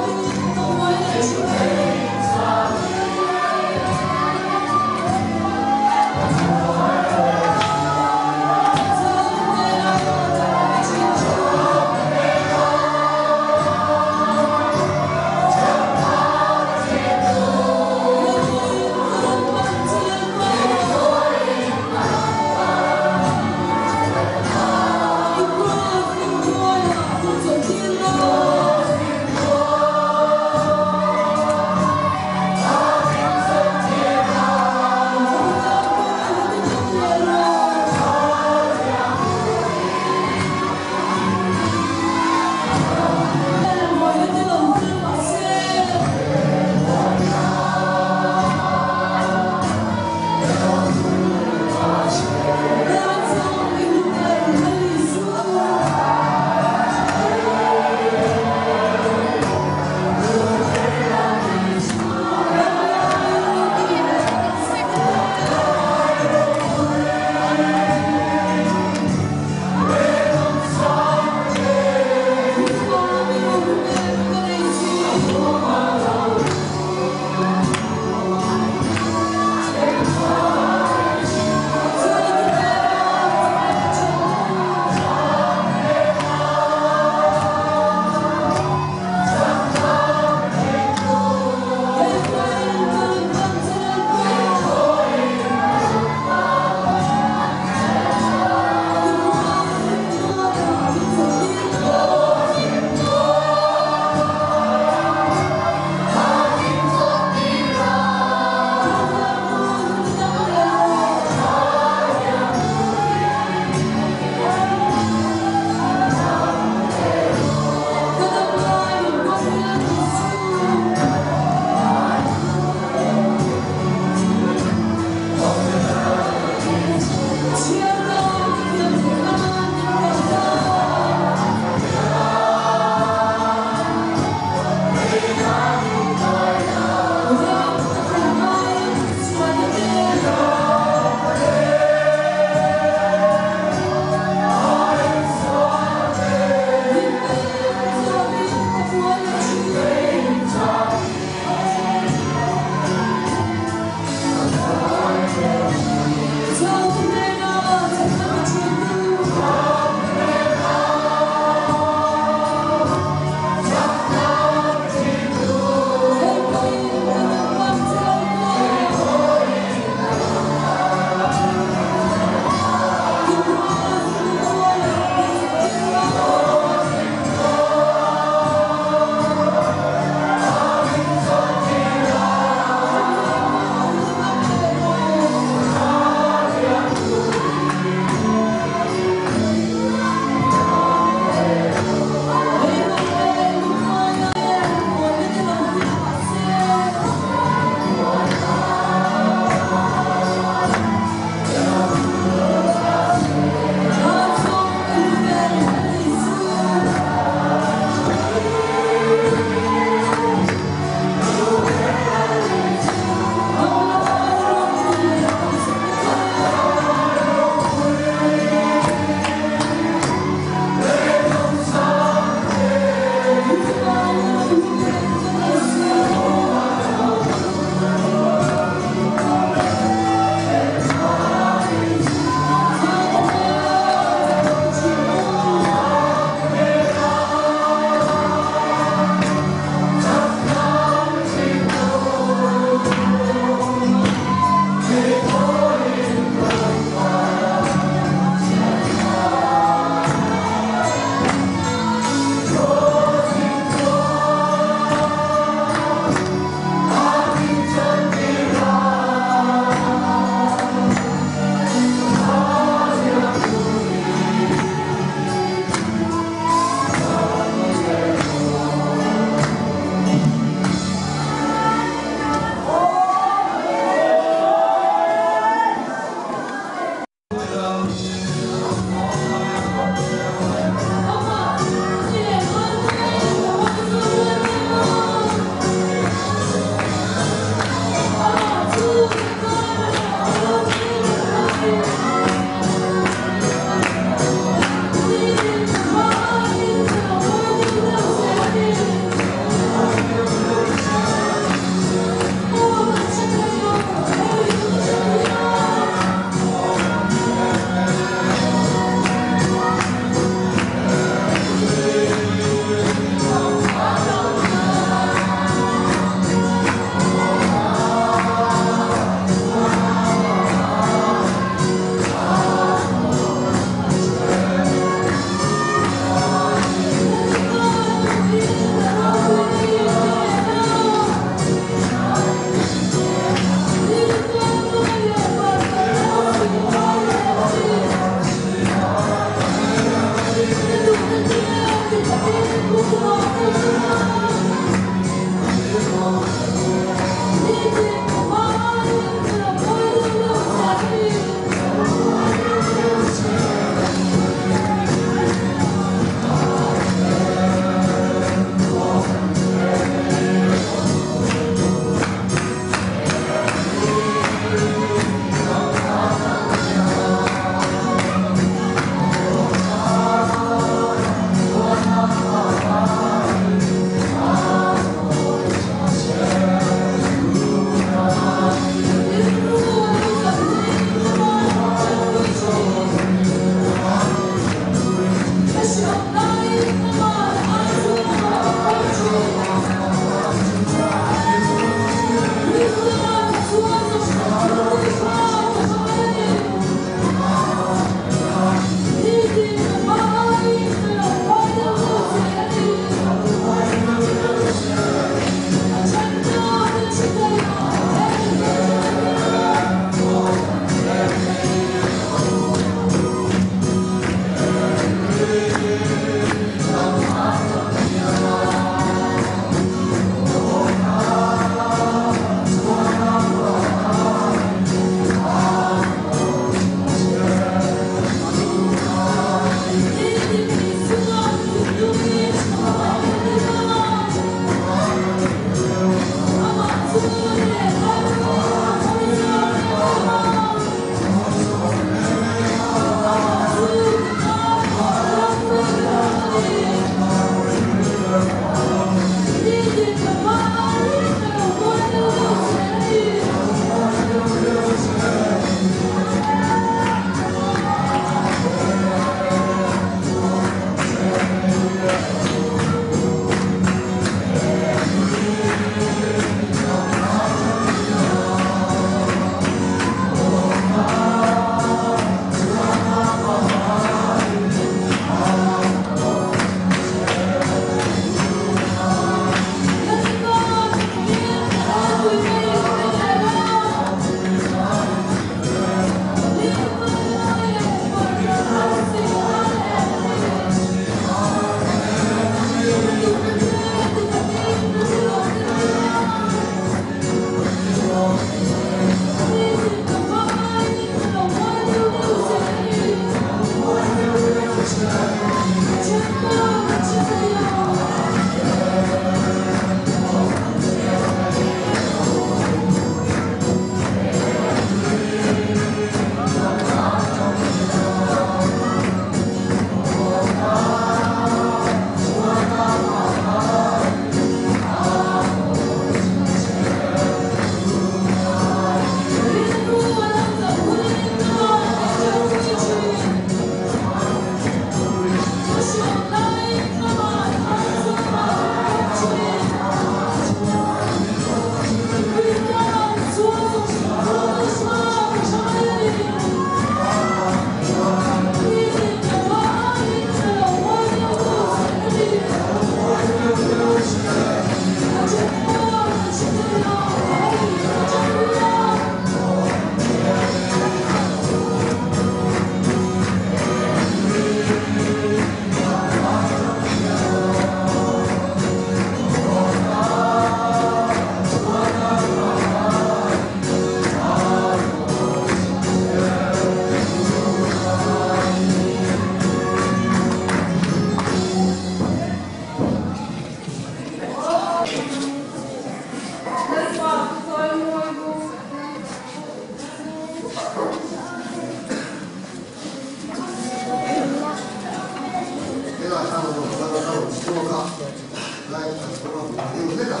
Lai kan kawng a buai deuh hlek a,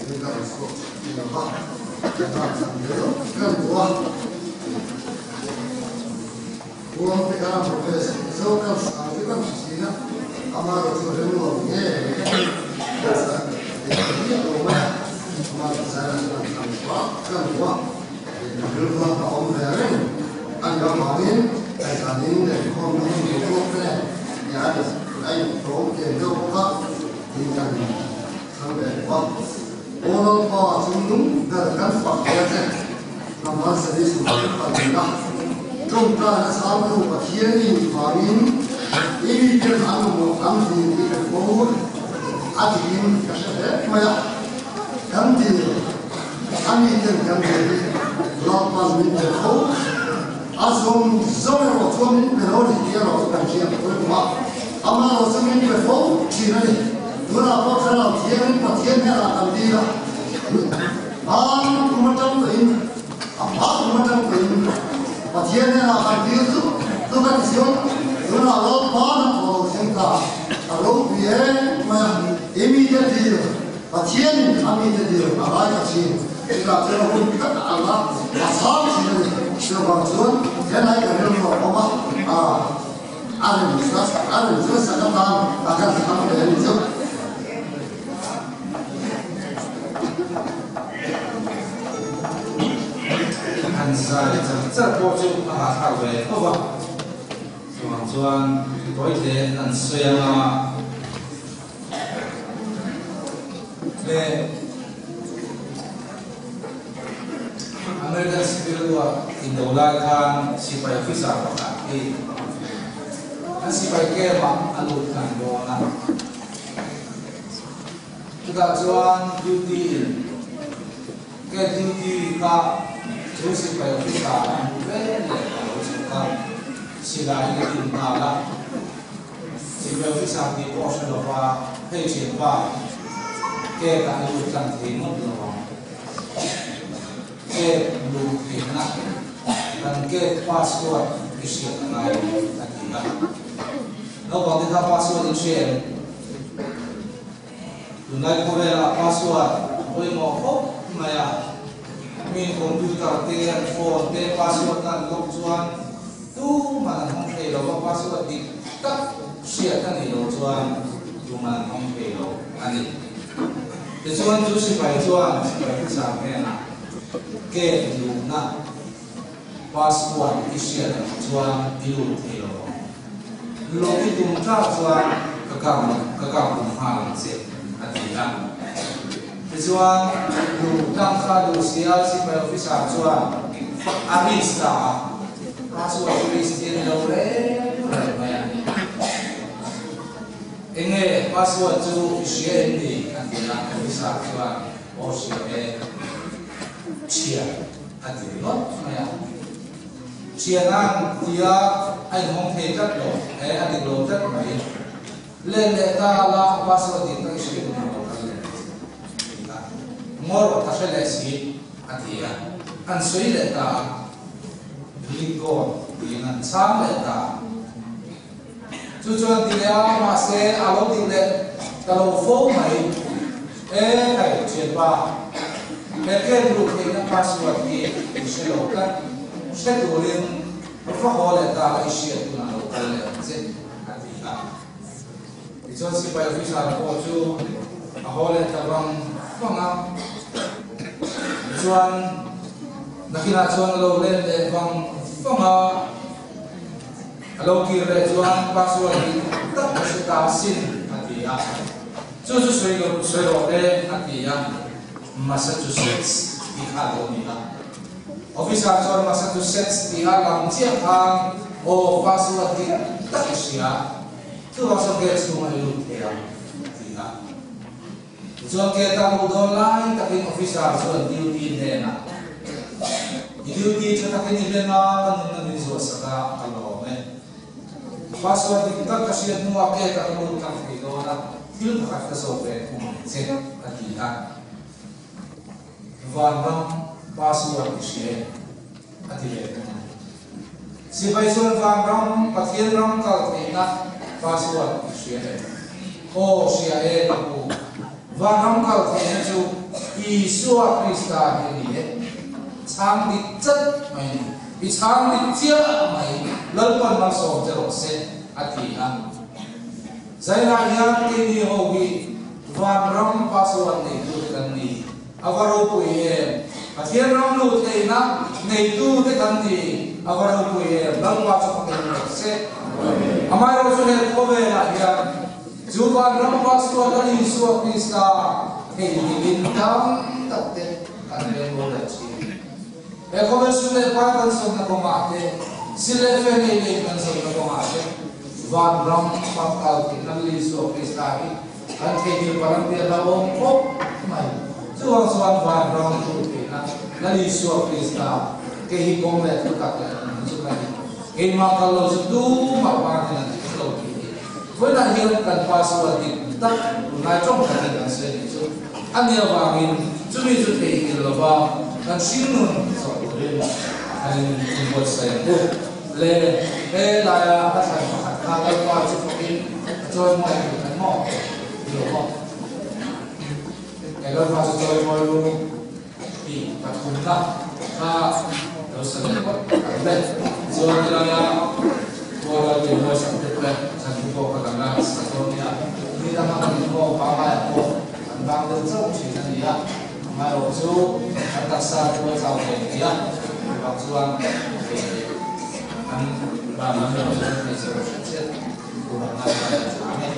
tin ka rawn chhuak thei lo va, ka nghak chhan zel kan duh a. Huang te kha Professor Mizo kal sang chu kan hre thin a, amaherawhchu chu rem lo nge kan san thei ta miah lo mai a, amaherawhchu zai chu kan thlang vak kan duh a, rilru a awm ve reng a nih avangin kaihzanin lehkhawm na hun tur pawh te nia a ni a intawm tlem deuh bawk a, tin kan thlang ve duh a. Aw Lalpa chung nung ber kan fak hle che. Tlangval service tur kan kal mek a, tawngtaina chhangtu Pathian i nih vangin i miten an mamawh an hlim i pe fo a tiin ka hre hle mai a. Kan dil a miten kan dil hi Lalpan min pe fo a, zawng zawng erawh chuan min pe lo a ni tih erawh chu kan hriat pawh em a, amaherawh chu min pe fo thin a ni. Tunah pawh Thlarau Thiangin Pathian hnenah kan dil a. Hmang kum atang tawhin, a hma kum atang tawhin Pathian hnenah kan dil zuk zuk a ti chuan tunah Lalpa na thaw lo thleng ta, a ropui em mai a, i mite dil, Pathianin a mite dil a ngai ta thin, chutah chuan a hun tak a kal a, a chhang thin a ni. Chuvang chuan helai ka rilru a awm a, a rem chuan a rem chuan sak atan a kan thlang ve a ni chu. Han zai char char pawh chu a hahthlak ve tho va, chuvang chuan tawi hle an sawi anga le American Civil War indo lai khan sipai officer pakhat hi an sipai camp ah a lut hman dawn a. Chutah chuan duty in ke duty kha chu sipai officer a hmu ve leh a lo chhuk a, silai in a tin nghal a. Sipai officer tih pawh a hre lo va, hei thianpa, ke tah i lut tlang thei ngawt lo ang. Ke luh theihna kan ke password i hriat a ngai a ti a. Naupang te kha password in hria em? Tunlai khawvelah password a pawimawh khawp mai a. Min computer te an phone te password na an lock chuan tuman an hawng thei lo va, password dik tak hriat a nih loh chuan tuman an hawng thei lo a ni. Tichuan chu sipai chuan sipai hmasa hnenah gate luhna password i hriat ang chuan i lut thei lo ang. Luh i tum tlak chuan ka kang ka kang tum nghal ang che a ti a. Tichuan luh tlang kha duh sia sipai officer chuan a risk ta a, password chu risk chi a ni lo reng reng mai a. Enge password chu i hria em ni? a ti a, officer chuan aw hria e, thian a ti ringawt mai a. Thian a tia a inhawng thei tlat lo, e a dik lo tlat mai. Len leh ta la password dik tak i hria em ni lo kal leh a ti a, ngawr ka hre leh si a ti a, an sawi leh ta a, Lincoln tiin an chhang leh ta a. Chu chuan ti leh a, mahse a lo dik leh ta lo fo mai. E kai thianpa, he gate luh theihna password hi i hre lo tlat, hre turin va haw leh ta la i hriat hunah lo kal leh ang che, a ti a. Tichuan sipai officer pawh chu a haw leh ta vang vang a. Tichuan nakinah chuan a lo len leh vang vang a. A lo kir leh chuan password dik tak ka hre ta sin a ti a. Chu chu sawi lo sawi rawh le a ti a. Massachusetts tih kha a lo ni a. Officer chuan Massachusetts tih a lam chiah khan aw password dik tak i hria. Chuvang chuan gate chhunga i lut thei ang a ti a. Tichuan gate a luh dawn lai takin officer chuan duty hnenah, I duty tha takin i hlen a, ka nunna min zuah sak a, ka lawm e. Password dik tak ka hriat hnuah gate a ka lut tlang thei dawn a, thil pakhat ka zawt ve thung ang che, a ti a. Vanram password i hria em? a ti ve thung a. Sipai chuan Vanram, Pathian ram kal theihna password i hria em? Aw hria e ka pu, vanram kal theihna chu Isua Krista hi a ni e. Chhang dik chat mai a ni. I chhang dik chiah mai, Lalpan malsawm che rawh se, a ti a. Zainah hian keini ho hi vanram pastor neitu te kan ni. A va ropui em! Pathian ram lut theihna neitu te kan ni. A va ropui em! Lalpa chu fakin rawh se. Amaherawhchu he khawvelah hian chu vanram pastor Lal Isua Krista theihnghilhin tam tak te kan veng bo leh thin. He khawvel sum leh pai kan sawmna kawngah te, sil leh fe nei nei kan sawmna kawngah te vanram pangkal theihna Lal Isua Krista hi Kan theihnghilh palang te a hlauhawm khawp mai. Chuvang chuan vanram thu theihna Lal Isua Krista ke hi kawng leh thu tak leh nunna chu ka ni. Keimah kal lo chu tumah pa hian an thleng lo tih hi vawiinah hian kan pa sual dik tak tunlai tawng takin kan sawi nih chu a nih avangin chumi chu theihnghilh lova kan hringnun zawh turin an inbuatsaih ang u. Le he laia hla thlan pakhat kha Lalpa chu fakin a chawi mawi a tih maw? Ti lo maw? He Lalpa chu chawi mawi lu tih pathumna kha lo sa leh phawt ang le. Chuan ti laia Tuala lei mawi sak te pawh zan thu pawh kha kan la sa dawn nia. Ni danga kan inkhawm pangngai ah pawh kan bang deuh chauh thin a ni a. Amaherawh chu kan taksa te pawh chau ve thei a, chuvang chuan an van lam erawh chu kan hmeichhe rawh hret hret tur ang ngai a tha ang e.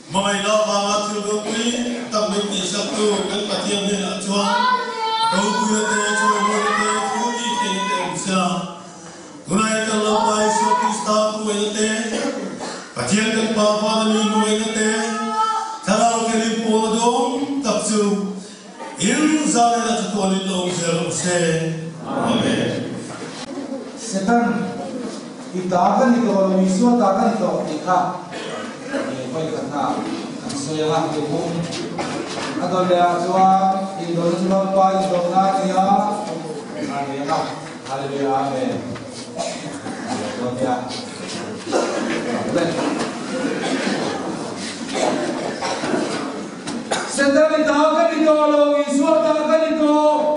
Hmangaihna avanga thil ropui tak min tihsaktu kan Pathian hnenah chuan ropuina te, chawimawina te, thil tih theihna te awm sia. Tunah kan Lalpa Isua Krista hmangaihna te, Pathian kan Pa vana mi hmangaihna te, Thlarau Thianghlim pawna duhawm tak chu in zalena chatuanin a awm zel rawh se. Amen. Satan, I ta ka ni tawh lo, Isua ta ka ni tawh tih kha vawi khat hna kan sawi ang a, ti hmung a dawn leh ah chuan indawhna chu Lalpa indawhna a ni a, a ni ang a, Hallelujah Amen. Dawn nia. Satan i ta ka ni tawh lo, Isua ta ka ni tawh.